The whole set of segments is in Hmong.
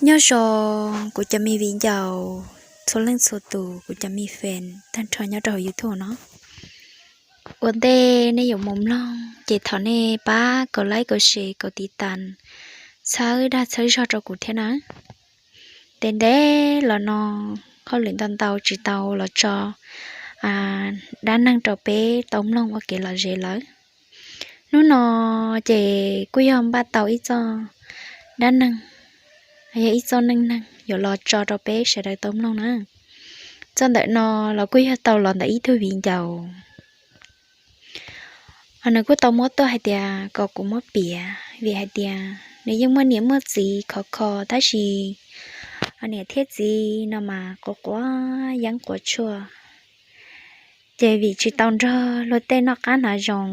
Nyob zoo kuv cov me viv ncaus txhua leej txhua tus, kuv cov me fan tag nrho nyob rau hauv YouTube no. Ua ntej nej yuav mus mloog ces thov nej pab kaum like, kaum share, kaum tiv tas, txhawb dag txhawb zog rau kuv thiab na. Ntev ntev los no hauj lwm ntau ntau tsis tau los tso dab neeg rau peb tau mloog ua kev lom zem lawm. Hnub no ces kuj yog npaj tau ib txoj dab neeg, yog ib txoj neej neeg yuav los tso rau peb sawv daws tau mloog na. Txoj ntawm no los kuj yog tau los ntawm ib tug viv ncaus. Nws kuj tau muab tuaj hais tias kom kuv muab piav vim hais tias nws yeej muaj niam muaj txiv khov kho tab sis niam thiab txiv no mas quav quav yeeb quav tshuaj. Ces vim tsis tau nrog luag tej noj qab hnav zoo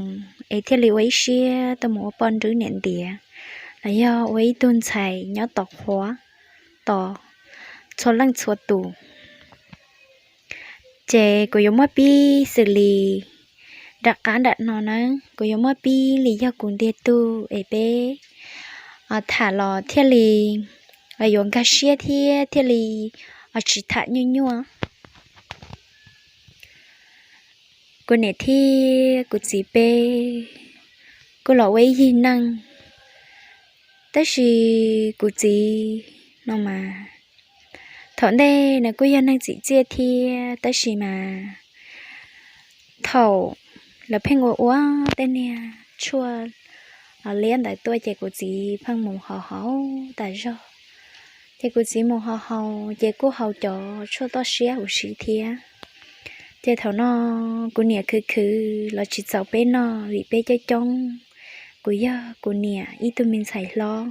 es thiaj li ua ib siab tuaj mus ua poj nrwb niam ntiav los yog ua ib tug ntxhais nyob tom qhua tos txhua leej txhua tus. Ces kuv yuav muab pib xws li nram qab nram no na, kuv yuav muab pib li yog kuv ntiag tug es peb tham los thiaj li yuav nkag siab thiab thiaj li tsis tham nyuaj nyuaj. Kuv niam thiab kuv txiv peb kuj los ua ib yig neej, tab sis kuv txiv no mas thaum ntej nws kuj yog neeg txim txiaj thiab tab sis mas thaum lawv pheej ua ua tej niag tshuaj liab ntawd tuaj ces kuv txiv pheej mus haus haus tas zog. Ces kuv txiv mus haus haus ces kuj haus cov tshuaj toj siab huv si thiab. Ces thaum no kuv niam khwv khwv los tsis txaus peb noj vim peb coob coob, kuv yog kuv niam ib tug me ntxhais hlob.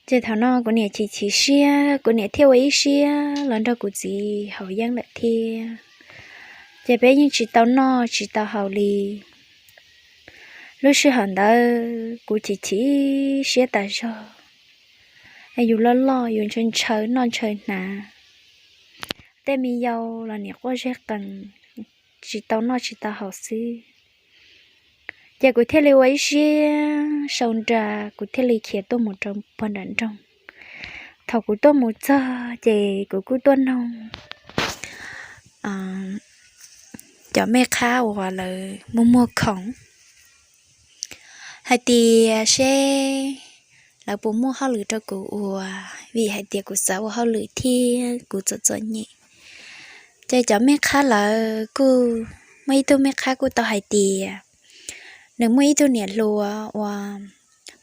Ces thaum no kuv niam chim chim siab, kuv niam thiaj ua ib siab los nrog kuv txiv haus yeeb lawm thiab. Ces peb yeej tsis tau noj tsis tau haus li. Lub sij hawm ntawd kuv chim chim siab tas zog, yus loj loj yus ntshaw ntshaw noj ntshaw hnav, tej me yau los niam quaj zeb qees, tsis tau noj tsis tau haus xwb. Ces kuv thiaj li ua ib siab sau nra, kuv thiaj li khiav tuaj mus rau pog nram nroog. Thaum kuv tuaj mus txog ces kuv kuj tuaj noog cov mej qhab uas lawv muag muag khoom hais tias seb lawv puas muaj hauj lwm rau kuv ua, vim hais tias kuv xav ua hauj lwm thiab kuv txom txom nyem. Ces cov mej qhab lawv kuj, muaj ib tug mej qhab kuj tau hais tias nws muaj ib tug niam hluas uas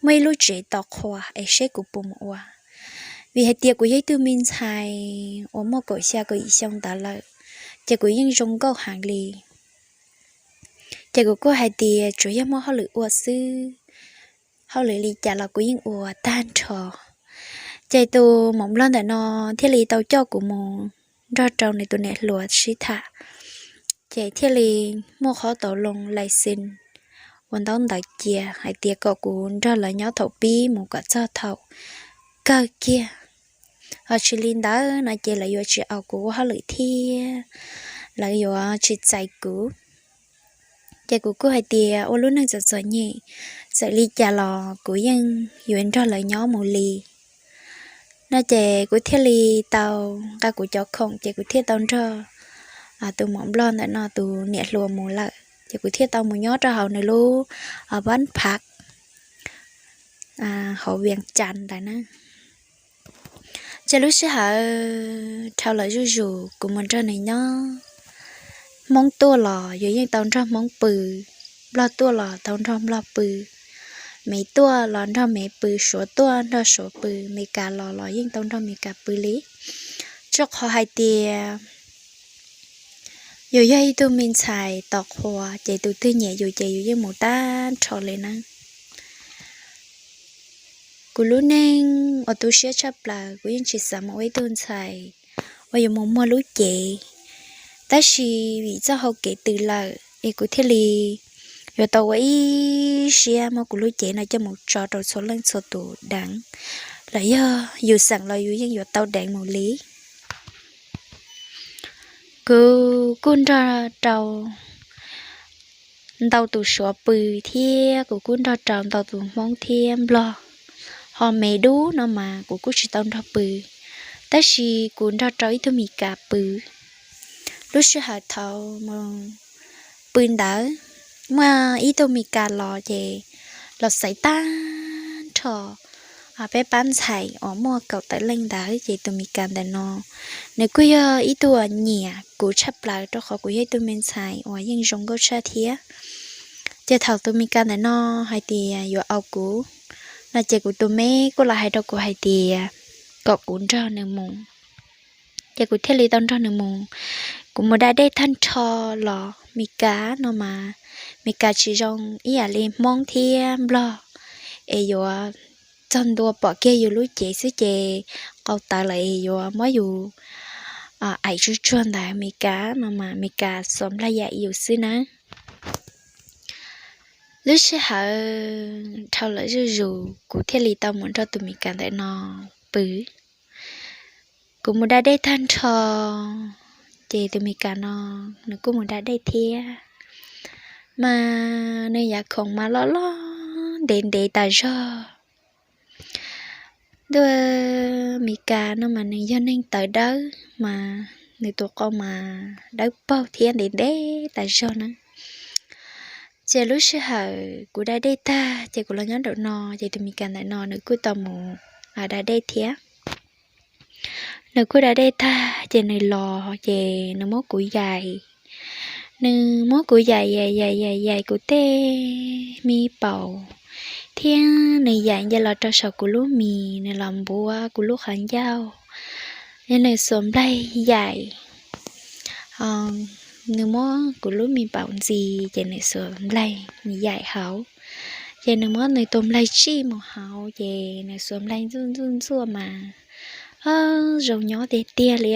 muaj ib lub tsev tos qhua es seb kuv puas mus ua. Vim hais tias kuv yog ib tug me ntxhais uas muaj kaum xya kaum yim xyoo ntawd lawm, ces kuv yeej zoo nkauj heev li. Ces kuv kuj hais tias tsuas yog muaj hauj lwm ua xwb, hauj lwm li cas los kuv yeej ua tag nrho. Ces tus maum nplog ntawm no thiaj li tau coj kuv mus nrog rau nws tus niam hluas sib tham, ces thiaj li muaj qhov tau loo lais xis ua ntaub ntawv cia hais tias kom kuv nrog lawv nyob thaum pib mus kom txog thaum kawg kiag. Ho tsis li ntawd no ces lawv yuav tsis aus kuv ua hauj lwm thiab lawv yuav tsis txais kuv. Ces kuv kuj hais tias ua lub neej txom txom nyem, txawm li cas los kuv yeej yuav nrog lawv nyob mus li no. Ces kuv thiaj li tau nqa kuv cov khoom ces kuv thiaj tau nrog tus maum nplog ntawm no tus niam hluas mus lawm, ces kuv thiaj tau mus nyob rau hauv nws lub pab phav hauv Vias Cas ntawd na. Ces lub sij hawm dhau los zuj zus kuv mus nrog nws nyob, Hmoob tuaj los yus yeej tau nrog Hmoob pw, Nplog tuaj los tau nrog Nplog pw, Mev tuaj los nrog Mev pw, Suav tuaj nrog Suav pw, Meskas los los yeej tau nrog Meskas pw li. Tsuas qhov hais tias yus yog ib tug me ntxhais tos qhua ces tus twg nyiam yus ces yus yeej mus tag nrho li na. Kuv lub neej uas tu siab tshaj plaws, kuv yeej tsis xav mus ua ib tug ntxhais uas yuav mus muag lub cev. Tab sis vim txoj hau kev twg lawm es kuv thiaj li yuav tau ua ib siab muab kuv lub cev no coj mus tso rau txhua leej txhua tus deev, los yog yus xeem los yus yeej yuav tau deev mus li. Kuv kuj nrog rau ntau tus Suav pw thiab kuv kuj nrog rau ntau tus Hmoob thiab Nplog o me dub no mas kuv kuj tsis tau nrog pw, tab sis kuv nrog rau ib tug Mis Kas pw. Lub sij hawm thaum mus pw ntawd, muaj ib tug Mis Kas los ces los xaiv tag nrho peb pab ntxhais uas muaj kaum tawm leej ntawd, ces tus Mis Kas ntawm no nws kuj yog ib tug uas nyiam kuv tshaj plaws rau qhov kuv yog ib tug me ntxhais uas yeej zoo nkauj tshaj thiab. Ces thaum tus Mis Kas ntawm no hais tias yuav au kuv no ces kuv tus me kuj los hais rau kuv hais tias kom kuv nrog nws mus. Ces kuv thiaj li tau nrog nws mus. Kuv mus da dej tag nrho los Mis Kas no mas Mis Kas tsis zoo ib yam li Hmoob thiab Nplog es yuav txog ntua pom kiag yus lub cev xwb ces qau tawv lawm es yuav muab yus aim tsuj tsuag ntawd. Mis Kas no mas Mis Kas xuas nplaig yaim yus xwb nawb. Lub sij hawm dhau lawm zuj zus kuv thiaj li tau mus nrog tus Mis Kas ntawm no pw. Kuv mus da dej tag nrho, ces tus Mis Kas no nws kuj mus da dej thiab, mas nws yav khoom mas loj loj ntev ntev tas zog. Ntuj, Mis Kas no mas nws yog neeg tawv dawb mas nws tus qau mas dawb paug thiab ntev ntev tas zog na. Ces lub sij hawm kuv da dej tag ces kuv los nyob nraum no ces tus Mis Kas ntawm no nws kuj tau mus da dej thiab. Nws kuj da dej tag ces nws los ces nws muab kuv yaim. Nws muab kuv yaim yaim yaim yaim yaim kuv tej me paum, thiab nws yaim nce los rau saum kuv lub mis, nws los npuav kuv lub qhov ncauj, yog nws xuas nplaig yaim. Nws muab kuv lub me paum ntxiv ces nws xuas nplaig yaim hauv, ces nws muab nws tus nplaig tsij mus hauv ces nws xuas nplaig ntxuaj ntxuaj ntxuaj mas zoo nyob tiag tiag li.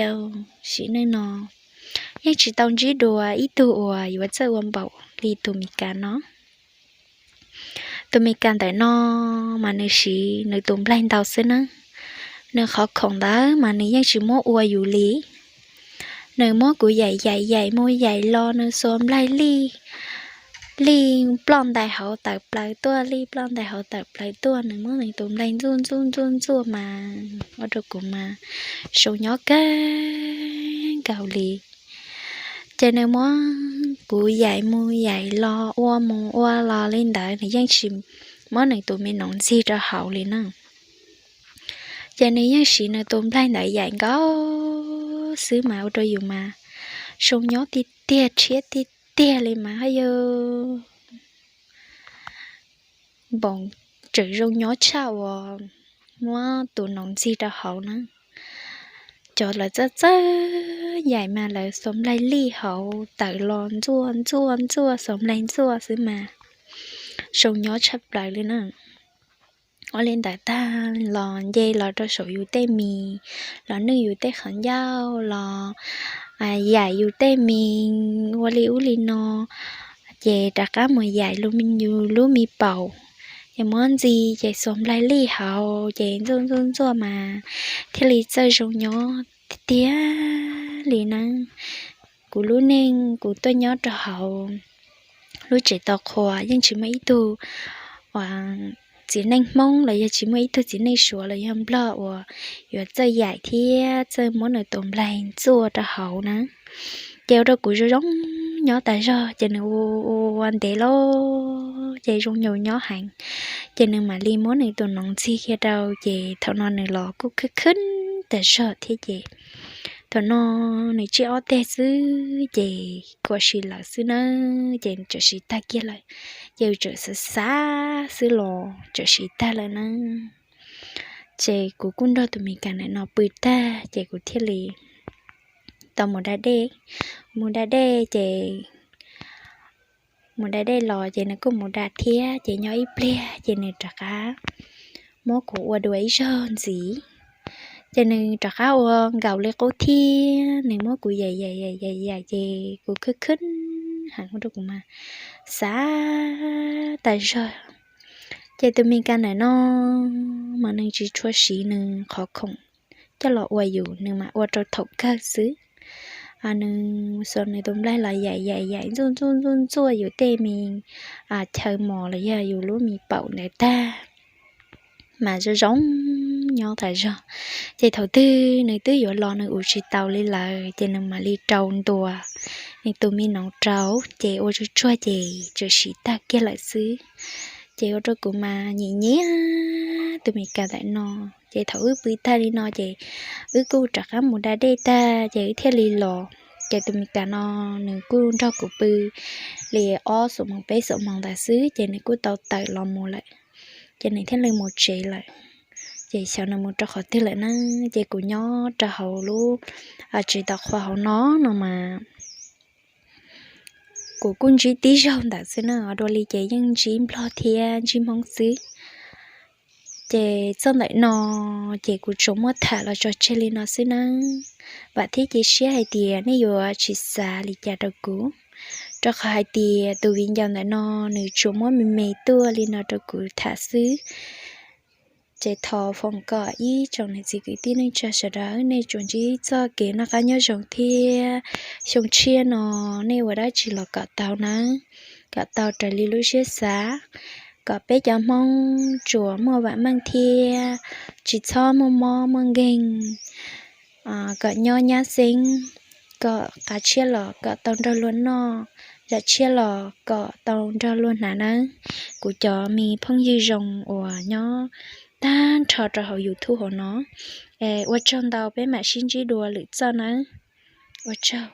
Sim neej no yeej tsis tau ntsib dua ib tug uas yuav txawj ua npaum li tus Mis Kas no. Tus Mis Kas ntawm no mas nws siv nws tus nplaig ntau xwb na. Nws qhov khoom ntawd mas nws yeej tsis muab ua yus li. Nws muab kuv yaim yaim yaim mus yaim los nws xuas nplaig lij, lij ploj ntais hauv tawm plaws tuaj, lij ploj ntais hauv tawm plaws tuaj, nws muab nws tus nplaig ntxuaj ntxuaj ntxuaj ntxuaj mas ua rau kuv mas zoo nyob kawg nkaus li. Ces nws muab kuv yaim mus yaim los ua mus ua los li ntawd, nws yeej tsis muab nws tus me noov ntxig rau hauv li na. Ces nws yeej siv nws tus nplaig ntawd yaim nkaus xwb mas ua rau yus mas zoo nyob tiag tiag, rhiab tiag tiag li mas ha yog npaum tseem zoo nyob tshaj uas muab tus noov ntxig rau hauv na. Cov lawv txawj txawj yaim mas lawv xuas nplaig lij hauv tawm los ntxuaj ntxuaj ntxuaj, xuas nplaig ntxuaj xwb mas zoo nyob tshaj plaws li na. Ua li ntawd tag los nce los rau saum yus tej mis, los nwj yus tej qhov ncauj, los yaim yus tej mis ua li ub li no, ces rov qab mus yaim yus lub me paum, ces muab ntxig ces xuas nplaig lij hauv ces ntxuaj ntxuaj ntxuaj mas thiaj li txawj zoo nyob tiag tiag li na. Kuv lub neej kuv tuaj nyob rau hauv lub tsev tau qhua yeej tsis muaj ib tug txiv neej Hmoob los yog tsis muaj ib tug txiv neej Suav los yog Nplog uas yuav txawj yaim thiab txawj muab nws tus nplaig ntxuaj rau hauv na. Ces ua rau kuv zoo zoo nyob tas zog, ces nws ua ua ntev lawm ces zoo nyob heev, ces nws mam li muab nws tus noov ntxig kiag rau, ces thaum no nws los kuj khwb khwb tas zog thiab ces thaum no nws tsij ob teg xwb ces kuj ua si lawm xwb na, ces txawm siv tag kiag lawm, ces txawm xav xav xwb los txawm siv tag lawm na. Ces kuv kuj nrog tus Mis Kas ntawm no pw tag ces kuv thiaj li tau mus da dej. Mus da dej ces mus da dej los ces nws kuj mus da thiab, ces nyob ib pliag ces nws rov qab muab kuv ua dua ib zaug ntxiv. Ces nws rov qab ua nkaus li qub thiab, nws muab kuv yaim yaim yaim yaim yaim ces kuv khwb khwb heev ua rau kuv mas xav tas zog. Ces tus Mis Kas ntawm no mas nws tsis tshua siv nws qhov khoom coj los ua yus, nws mas ua rau thaum kawg xwb. Nws xuas nws tus nplaig los yaim yaim yaim ntxuaj ntxuaj ntxuaj ntxuaj yus tej me chaw mos los yog yus lub me paum ntawd tag, mas zoo zoo nyob tas zog. Ces thaum twg nws twb yuav los nws ua tsis tau li lawm ces nws mam li rau ntua nws tus me noov rau, ces ua tsuag tsuag ces txawm siv tag kiag lawm xwb. Ces ua rau kuv mas nyiam nyiam tus Meskas ntawm no. Ces thaum wb pw tag li no ces wb kuj rov qab mus da dej tag ces wb thiaj li los. Ces tus Meskas no nws kuj nrog kuv pw li ob xuab moos peb xuab moos ntawd xwb ces nws kuj tau tawm los mus lawm. Ces nws thiaj li mus tsev lawm. Ces xyov nws mus rau qhov twg lawm na. Ces kuv nyob rau hauv lub tsev tau qhua hauv no no mas kuv kuj ntsib tib zaug ntawd xwb na, dua li ces yeej ntsib Nplog thiab ntsib Hmoob xwb. Ces txoj ntawm no ces kuv tsuas muab tham los tso tseg li no xwb nawb. Vam thiab cia siab hais tias nej yuav tsis xav li cas rau kuv, rau qhov hais tias tus viv ncaus ntawm no nws tsuas muab me me tuaj li no rau kuv tham xwb. Ces thov foom kom ib tsoom niam txiv kwv tij neej tsa sawv daws nej tsuas ntsib txoj kev noj qab nyob zoo thiab xyoo tshiab no nej ua dab tsi los kom tau nawb, kom tau raws li lub siab xav, kom peb cov Hmoob tsuas muaj vam meej thiab tsis txhob muaj mob muaj nkeeg, kom nyob nyab xeeb, kom qav tshiab los kom tau nrog luag noj, zam tshiab los kom tau nrog luag hnav nawb. Kuv cov me phooj ywg zoo uas nyob tag nrho rau hauv YouTube hauv no, ua tsaug ntau, peb mam sib ntsib dua lwm txoj nawb. Ua tsaug.